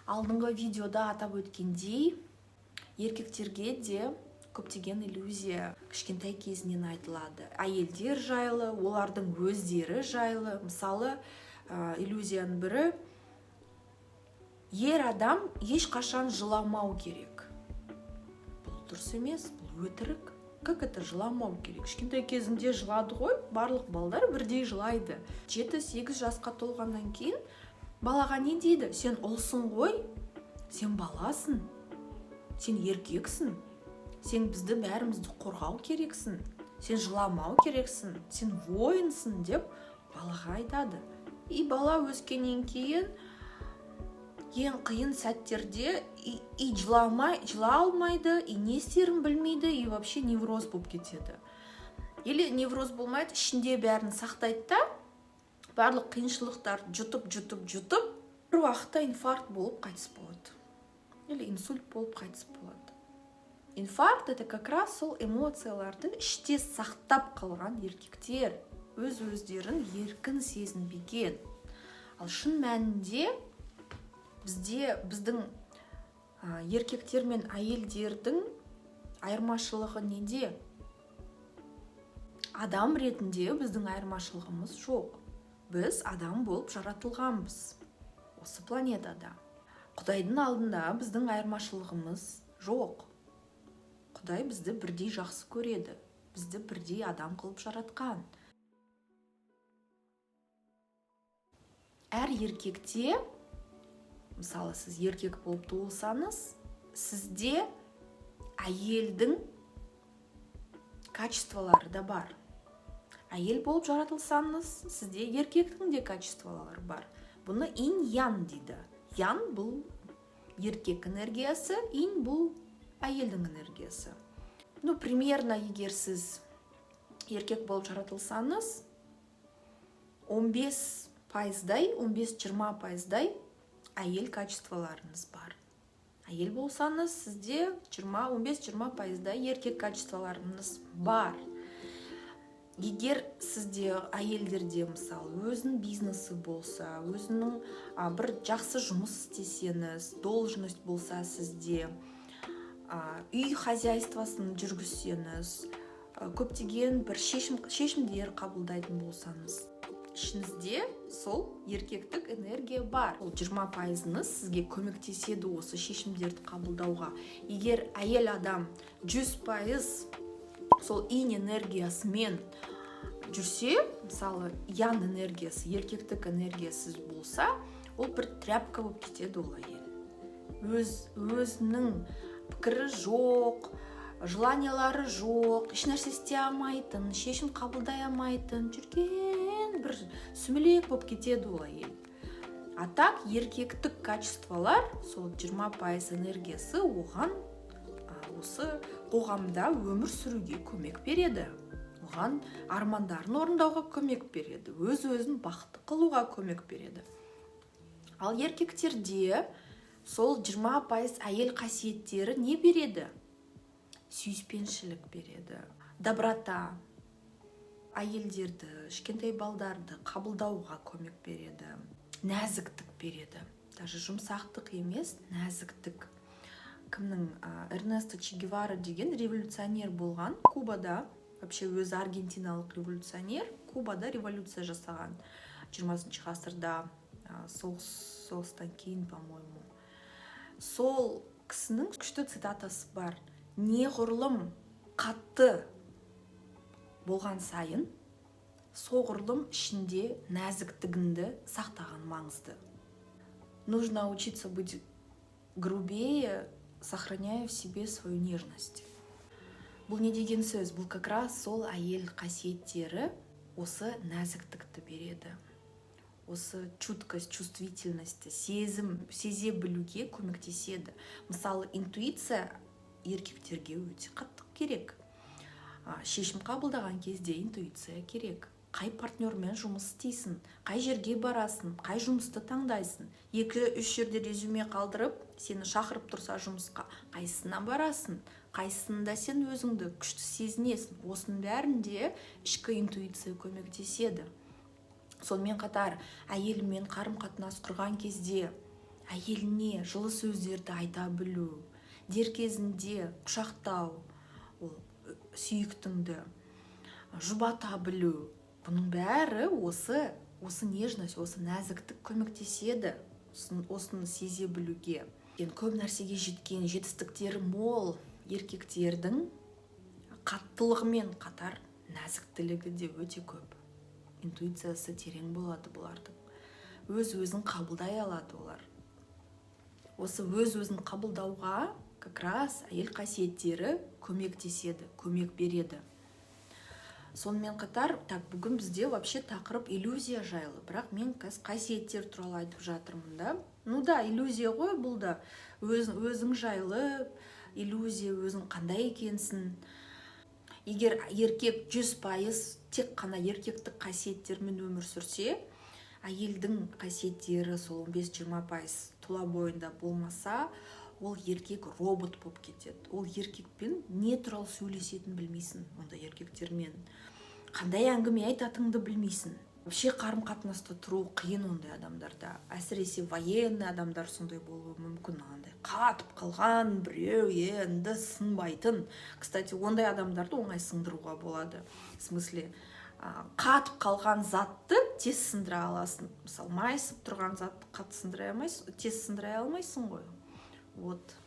Алдыңғы видеода атап өткендей, еркектерге де көптеген иллюзия кішкентай кезінен айтылады әйелдер жайлы, олардың өздері жайлы. Мысалы, иллюзияның бірі: ер адам ешқашан жыламау керек. Бұл дұрыс емес, бұл өтірік. Как это жыламау керек? Кішкентай кезінде жылады ғой, барлық балдар бірдей жылайды. 7-8 жасқа толғаннан кейін балаға не дейді? Сен ұлсың ғой, сен баласың, сен еркексің, сен бізді, бәрімізді қорғау керексің, сен жыламау керексің, сен воинсың деп балаға айтады. И бала өскеннен кейін ең қиын сәттерде и жыламай, жылай алмайды, и не істерін білмейді, и вообще невроз болып кетеді. Или невроз болмайды, ішінде бәрін сақтайды да, барлық қиыншылықтарды жұтып, жұтып, жұтып, бір уақытта инфаркт болып қайтыс болады или инсульт болып қайтыс болады. Инфаркт — это как раз сол эмоцияларды іште сақтап қалған еркектер, өз өздерін еркін сезінбеген. Ал шын мәнінде бізде, біздің еркектер мен әйелдердің айырмашылығы неде? Адам ретінде біздің айырмашылығымыз жоқ. Біз адам болып жаратылғанбыз осы планетада. Құдайдың алдында біздің айырмашылығымыз жоқ. Құдай бізді бірдей жақсы көреді, бізді бірдей адам қылып жаратқан. Әр еркекте, мысалы, сіз еркек болып туылсаңыз, сізде әйелдің качестволары да бар. Әйел болып жаратылсаңыз, сізде еркектің де качестволары бар. Бұны инь ян дейді. Ян — бұл еркек энергиясы, инь — бұл әйелдің энергиясы. Ну, примерно, егер сіз еркек болып жаратылсаңыз, 15 пайыздай, 15-20 пайыздай әйел качестволарыңыз бар. Әйел болсаңыз, сізде 20, 15-20 пайыздай еркек качестволарыңыз бар. Егер сізде, әйелдерде, мысалы, өзінің бизнесі болса, өзінің бір жақсы жұмыс істесеңіз, должность болса сізде, үй хозяйствосын жүргізсеңіз, көптеген бір шешімдер қабылдайтын болсаңыз, ішіңізде сол еркектік энергия бар. Ол 20 пайызыңыз сізге көмектеседі осы шешімдерді қабылдауға. Егер әйел адам 100% сол инь энергиясымен жүрсе, мысалы, ян энергиясы, еркектік энергиясыз болса, ол бір тряпка болып кетеді. Ол әйел өзінің пікірі жоқ, желаниялары жоқ, ешнәрсе істей алмайтын, шешім қабылдай алмайтын, жүрген бір сүмелек болып кетеді ол әйел. А так еркектік качестволар, сол 20% энергиясы оған осы қоғамда өмір сүруге көмек береді, оған армандарын орындауға көмек береді, өз өзін бақытты қылуға көмек береді. Ал еркектерде сол 20% әйел қасиеттері не береді? Сүйіспеншілік береді, доброта, әйелдерді, кішкентай балдарды қабылдауға көмек береді, нәзіктік береді, даже жұмсақтық емес, нәзіктік. Кімнің, Эрнесто Че Гевара деген революционер болған Кубада. Вообще өзі аргентиналық революционер, Кубада революция жасаған 20 ғасырда, соғыстан кейін, по моему. Сол кісінің күшті цитатасы бар: «Неғұрлым қатты болған сайын, соғұрлым ішінде нәзіктігіңді сақтаған маңызды». Нужно учиться быть грубее, сохраняя в себе свою нежность. Бұл не деген сөз? Бұл как раз сол әйел қасиеттері осы нәзіктікті береді, осы чуткость, чувствительность, сезім, сезе білуге көмектеседі. Мысалы, интуиция еркектерге өте қатты керек. Шешім қабылдаған кезде интуиция керек. Қай партнермен жұмыс істейсің, қай жерге барасың, қай жұмысты таңдайсың, екі үш жерде резюме қалдырып, сені шақырып тұрса жұмысқа, қайсысына барасың, қайсысында сен өзіңді күшті сезінесің, осының бәрінде ішкі интуиция көмектеседі. Сонымен қатар әйелімен қарым қатынас құрған кезде Әйеліне жылы сөздерді айта білу, дер кезінде құшақтау, ол сүйіктіңді жұбата білу, бұның бәрі осы нежность, осы нәзіктік көмектеседі осыны сезе білуге. Енді көп нәрсеге жеткен, жетістіктері мол еркектердің қаттылығымен қатар нәзіктілігі де өте көп. Интуициясы терең болады бұлардың. Өз-өзін қабылдай алады олар. Осы өз-өзін қабылдауға как раз әйел қасиеттері көмектеседі, көмек береді. Сонымен қатар, так, бүгін бізде вообще тақырып иллюзия жайлы, бірақ мен қазір қасиеттер туралы айтып жатырмын да. Ну да, иллюзия ғой бұл да. Өзің жайлы иллюзия, өзің қандай екенсің. Егер еркек 100% тек қана еркектік қасиеттермен өмір сүрсе, әйелдің қасиеттері сол 15-20% тұла бойында болмаса, ол еркек робот болып кетеді. Ол еркекпен не туралы сөйлесетінін білмейсің, ондай еркектермен қандай әңгіме айтатыныңды білмейсің. Вообще қарым қатынаста тұру қиын ондай адамдарда. Әсіресе военный адамдар сондай болуы мүмкін, андай қатып қалған біреу, енді сынбайтын. Кстати, ондай адамдарды оңай сындыруға болады. В смысле, қатып қалған затты тез сындыра аласың. Мысалы, майысып тұрған затты қатты сындыра алмайсың, тез сындыра алмайсың ғой. Вот.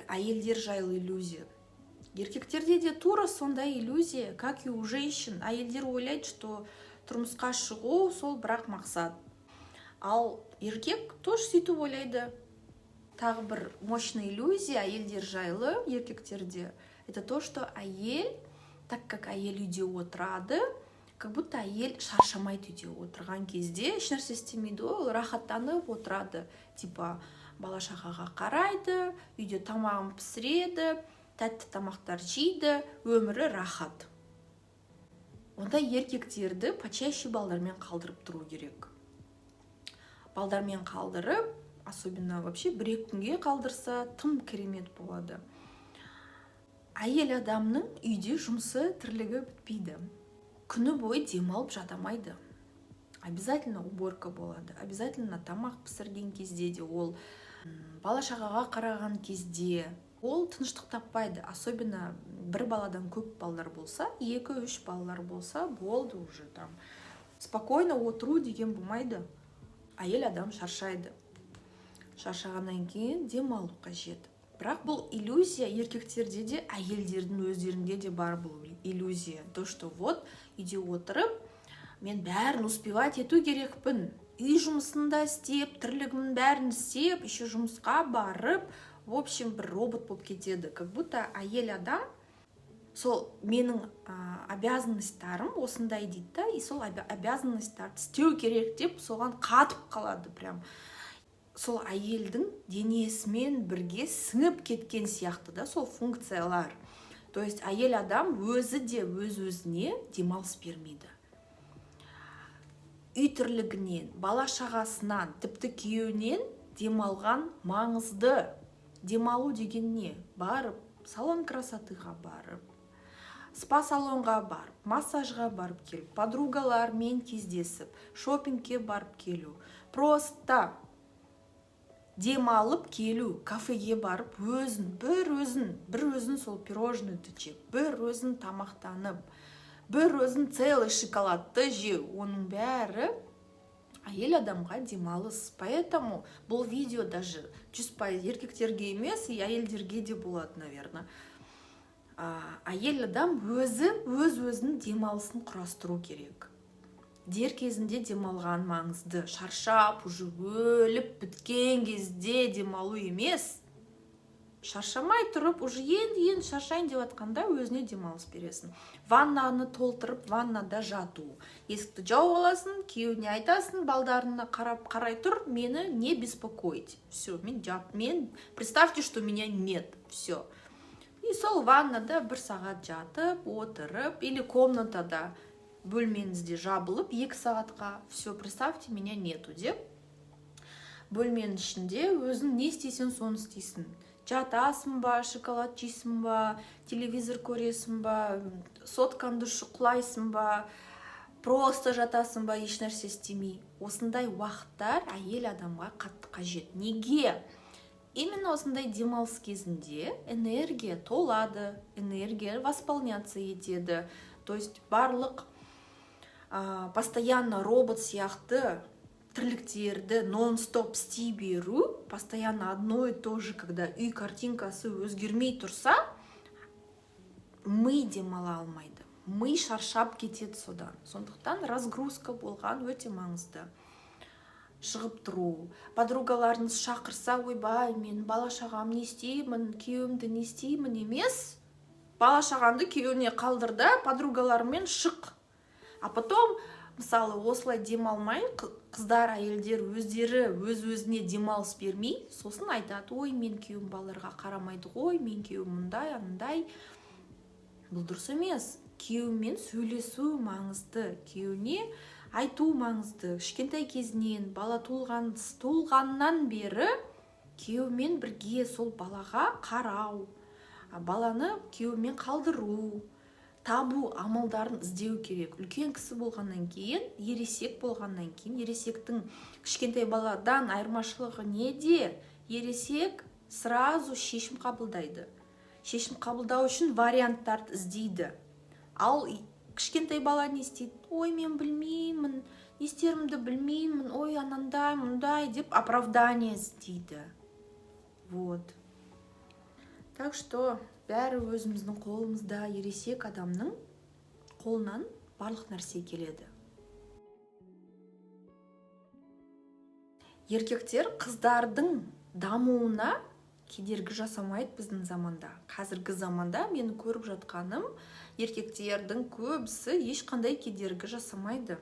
Әйелдер жайлы иллюзия. Еркектерде де тура сондай иллюзия, как и у женщин. Әйелдер ойлайды, что тұрмысқа шығу сол бірақ мақсат. Ал еркек тоже сөйтіп ойлайды. Тағы бір мощный иллюзия әйелдер жайлы еркектерде. Это то, что әйел, так как әйел үйде отырады, как будто әйел шаршамайды үйде отырған кезде, ешнәрсе істемейді ғой, ол рахаттанып отырады. Типа бала шағаға қарайды, үйде тамағын пісіреді, тәтті тамақтар жейді, өмірі рахат. Ондай еркектерді почаще балдармен қалдырып тұру керек. Балдармен қалдырып, особенно вообще бір-екі күнге қалдырса, тым керемет болады. Әйел адамның үйде жұмысы, тірлігі бітпейді. Күні бойы демалып жатамайды. Обязательно уборка болады, обязательно тамақ пісірген кезде де ол, бала шағаға қараған кезде ол тыныштық таппайды. Особенно бір баладан көп балалар болса, 2-3 балалар болса, болды, уже там спокойно отыру деген болмайды. Әйел адам шаршайды. Шаршағаннан кейін демалу қажет. Бірақ бұл иллюзия еркектерде де, әйелдердің өздерінде де бар бұл иллюзия. То, что вот үйде отырып, мен бәрін успевать ету керекпін. Үй жұмысын да істеп, тірлігімнің бәрін істеп, еще жұмысқа барып, в общем, бір робот болып кетеді. Как будто әйел адам сол менің обязанностьтарым осындай дейді да, и сол обязанностьтарды істеу керек деп соған қатып қалады прям. Сол әйелдің денесімен бірге сіңіп кеткен сияқты да сол функциялар. То есть әйел адам өзі де өз өзіне демалыс бермейді. Үй тірлігінен, бала шағасынан, тіпті күйеуінен демалған маңызды. Демалу деген не? Барып салон красотыға барып, спа салонға барып, массажға барып келіп, подругалармен кездесіп, шопингке барып келу, просто демалып келу, кафеге барып өзін бір өзін сол пирожныйды жеп, бір өзін тамақтанып, бір өзін целый шоколадты жеу, оның бәрі әйел адамға демалыс. Поэтому бұл видео даже 100% еркектерге емес, и әйелдерге де болады, наверное. Әйел адам өзі өз өзінің демалысын құрастыру керек. Дер кезінде демалған маңызды. Шаршап, уже өліп біткен кезде демалу емес, шаршамай тұрып, уже енді енді шаршайын деп жатқанда өзіне демалыс бересің. Ваннаны толтырып, ваннада жату, есікті жауып аласың, күйеуіне айтасың, балдарына қарап, қарай тұр, мені не беспокоить, все, мен жат, мен, представьте, что меня нет, все. И сол ваннада бір сағат жатып отырып или комнатада, бөлмеңізде жабылып 2 сағатқа, все, представьте, меня нету деп, бөлменің ішінде өзің не істесең, соны істейсің. Жатасың ба, шоколад жейсің ба, телевизор көресің ба, соткаңды шұқылайсың ба, Просто жатасың ба, ешнәрсе істемей. Осындай уақыттар әйел адамға қатты қажет. Неге? Именно осындай демалыс кезінде энергия толады, энергия восполняться етеді. То есть барлық постоянно робот сияқты тірліктерді нон-стоп істей беру, постоянно одно и то же, когда үй картинкасы өзгермей тұрса, ми демала алмайды, ми шаршап кетеді содан. Сондықтан разгрузка болған өте маңызды. Шығып тұру, подругаларыңыз шақырса, ойбай, мен бала шағам не істеймін, күйеуімді не істеймін емес, бала шағаңды күйеуіне қалдыр да, подругаларымен шық. А потом, мысалы, осылай демалмай, қыздар, әйелдер өздері өз өзіне демалыс бермей, сосын айтады: ой, мен күйеуім балаларға қарамайды ғой, мен күйеуім мындай, анандай. Бұл дұрыс емес. Күйеуімен сөйлесу маңызды, күйеуіне айту маңызды. Кішкентай кезінен, бала туылғаннан бері күйеуімен бірге сол балаға қарау, баланы күйеуімен қалдыру, табу амалдарын іздеу керек. Үлкен кісі болғаннан кейін, ересек болғаннан кейін, ересектің кішкентай баладан айырмашылығы неде? Ересек сразу шешім қабылдайды, шешім қабылдау үшін варианттарды іздейді. Ал кішкентай бала не істейді? Ой, мен білмеймін, не істерімді білмеймін, ой, анандай мындай деп оправдание іздейді. Вот, так что бәрі өзіміздің қолымызда, ересек адамның қолынан барлық нәрсе келеді. Еркектер қыздардың дамуына кедергі жасамайды біздің заманда. Қазіргі заманда мен көріп жатқаным, еркектердің көбісі ешқандай кедергі жасамайды.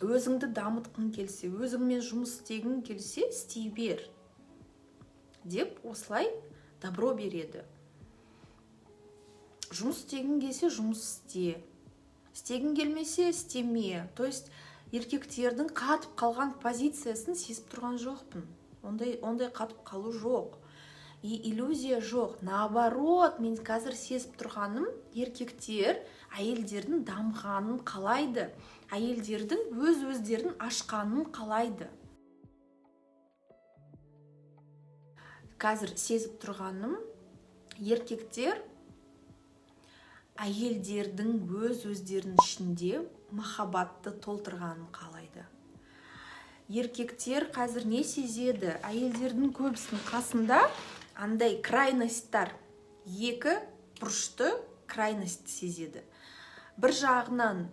Өзіңді дамытқың келсе, өзіңмен жұмыс істегің келсе, істей бер деп осылай добро береді. Жұмыс істегің келсе, жұмыс істе, істегің келмесе, істеме. То есть еркектердің қатып қалған позициясын сезіп тұрған жоқпын. Ондай қатып қалу жоқ и иллюзия жоқ. Наоборот, мен қазір сезіп тұрғаным, еркектер әйелдердің дамығанын қалайды, әйелдердің өз өздерін ашқанын қалайды. Қазір сезіп тұрғаным, еркектер әйелдердің өз өздерінің ішінде махаббатты толтырғанын қалайды. Еркектер қазір не сезеді? Әйелдердің көбісінің қасында андай крайностьтар, екі бұрышты крайность сезеді. Бір жағынан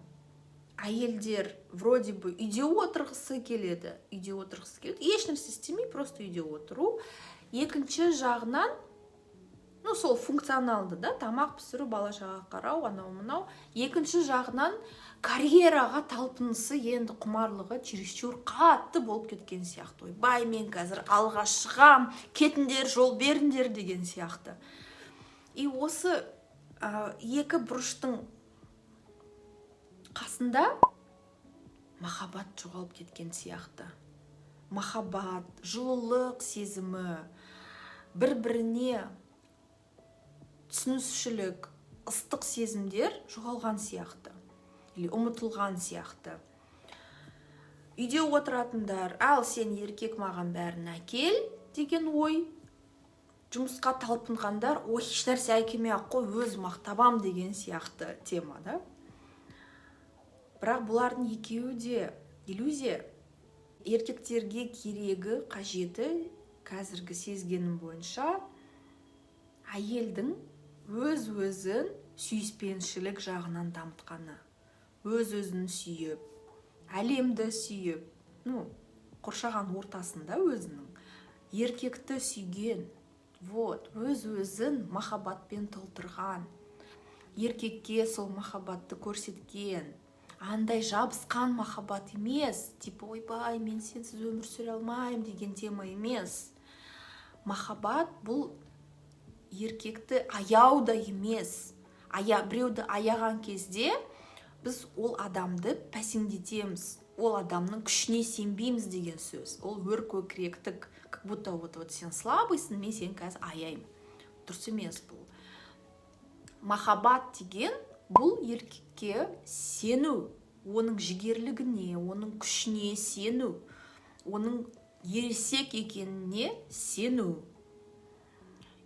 әйелдер вроде бы үйде отырғысы келеді, үйде отырғысы келеді, ешнәрсе істемей, просто үйде отыру. Екінші жағынан, ну, сол функционалды да, тамақ пісіру, бала шаға қарау, анау мынау. Екінші жағынан карьераға талпынысы, енді құмарлығы чересчур қатты болып кеткен сияқты. Ойбай, мен қазір алға шығам, кетіңдер, жол беріңдер деген сияқты. И осы екі бұрыштың қасында махаббат жоғалып кеткен сияқты. Махаббат, жылулық сезімі, бір-біріне түсінушілік, ыстық сезімдер жоғалған сияқты или ұмытылған сияқты. Үйде отыратындар, ал сен еркек маған бәрін әкел деген ой. Жұмысқа талпынғандар, ой, ешнәрсе әкелмей ақ қой, өзім ақ табам деген сияқты тема да. Бірақ бұлардың екеуі де иллюзия. Еркектерге керегі, қажеті, қазіргі сезгенім бойынша, әйелдің өз-өзін сүйіспеншілік жағынан дамытқаны. Өз-өзін сүйіп, әлемді сүйіп, ну, қоршаған ортасында өзінің еркекті сүйген, вот, өз-өзін махаббатпен толтырған, еркекке сол махаббатты көрсеткен, андай жабысқан махаббат емес, типа ойбай, мен сенсіз өмір сүре алмаймын деген тема емес. Махаббат бұл еркекті аяу да емес. Біреуді аяған кезде біз ол адамды пәсеңдетеміз, ол адамның күшіне сенбейміз деген сөз. Ол өр көкіректік, как будто вот сен слабыйсың, мен сені қазір аяймын. Дұрыс емес бұл. Махаббат деген Бұл еркекке сену, оның жігерлігіне, оның күшіне сену, оның ересек екеніне сену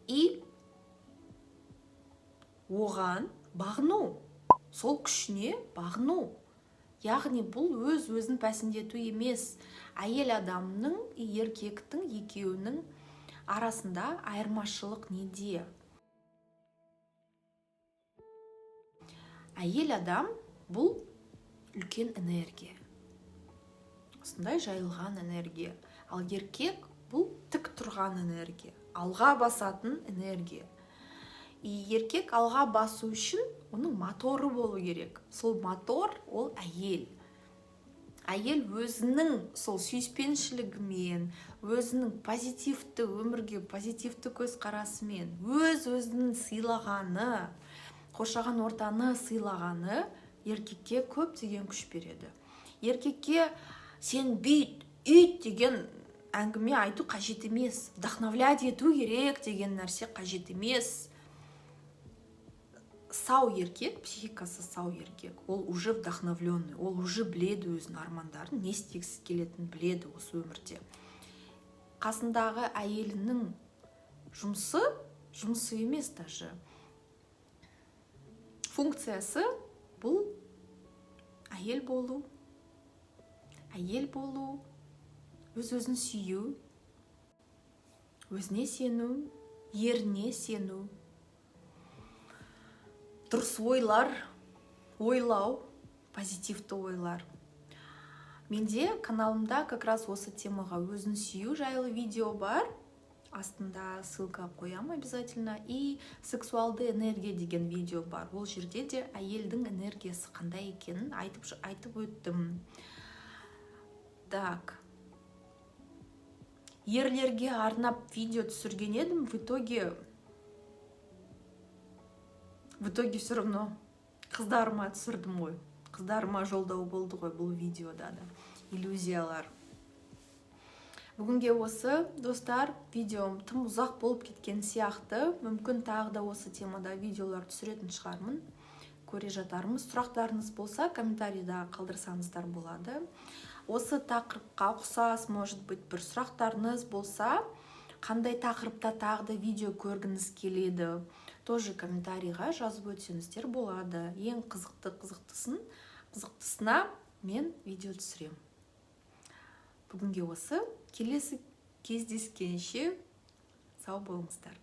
и оған бағыну, сол күшіне бағыну. Яғни бұл өз өзін пәсіндету емес. Әйел адамның, еркектің, екеуінің арасында айырмашылық неде? Әйел адам бұл үлкен энергия, осындай жайылған энергия. Ал еркек бұл тік тұрған энергия, алға басатын энергия. И еркек алға басу үшін оның моторы болу керек. Сол мотор ол әйел. Әйел өзінің сол сүйіспеншілігімен, өзінің позитивті өмірге позитивті көзқарасымен, өз өзін сыйлағаны, қоршаған ортаны сыйлағаны еркекке көптеген күш береді. Еркекке «сен бүйт, үйт» деген әңгіме айту қажет емес, вдохновлять ету керек деген нәрсе қажет емес. Сау еркек, психикасы сау еркек, ол уже вдохновленный, ол уже біледі өзінің армандарын, не істегісі келетінін біледі осы өмірде. Қасындағы әйелінің жұмысы, жұмысы емес, даже функциясы бұл әйел болу, әйел болу, өз өзін сүю, өзіне сену, еріне сену, дұрыс ойлар ойлау, позитивті ойлар. Менде каналымда как раз осы темаға, өзін сүю жайлы видео бар, астында ссылка қоямын обязательно. И «Сексуалды энергия» деген видео бар, ол жерде де әйелдің энергиясы қандай екенін айтып өттім. Так, ерлерге арнап видео түсірген едім, в итоге все равно қыздарыма түсірдім ғой, қыздарыма жолдау болды ғой бұл видеода да. Иллюзиялар. Бүгінге осы, достар. Видеом тым ұзақ болып кеткен сияқты. Мүмкін, тағы да осы темада видеолар түсіретін шығармын, көре жатармыз. Сұрақтарыңыз болса, комментарийда қалдырсаңыздар болады. Осы тақырыпқа ұқсас, может быть, бір сұрақтарыңыз болса, қандай тақырыпта тағы да видео көргіңіз келеді, тоже комментарийға жазып өтсеңіздер болады. Ең қызықты қызықтысына мен видео түсіремін. Бүгінге осы. Келесі кездескенше сау болыңыздар.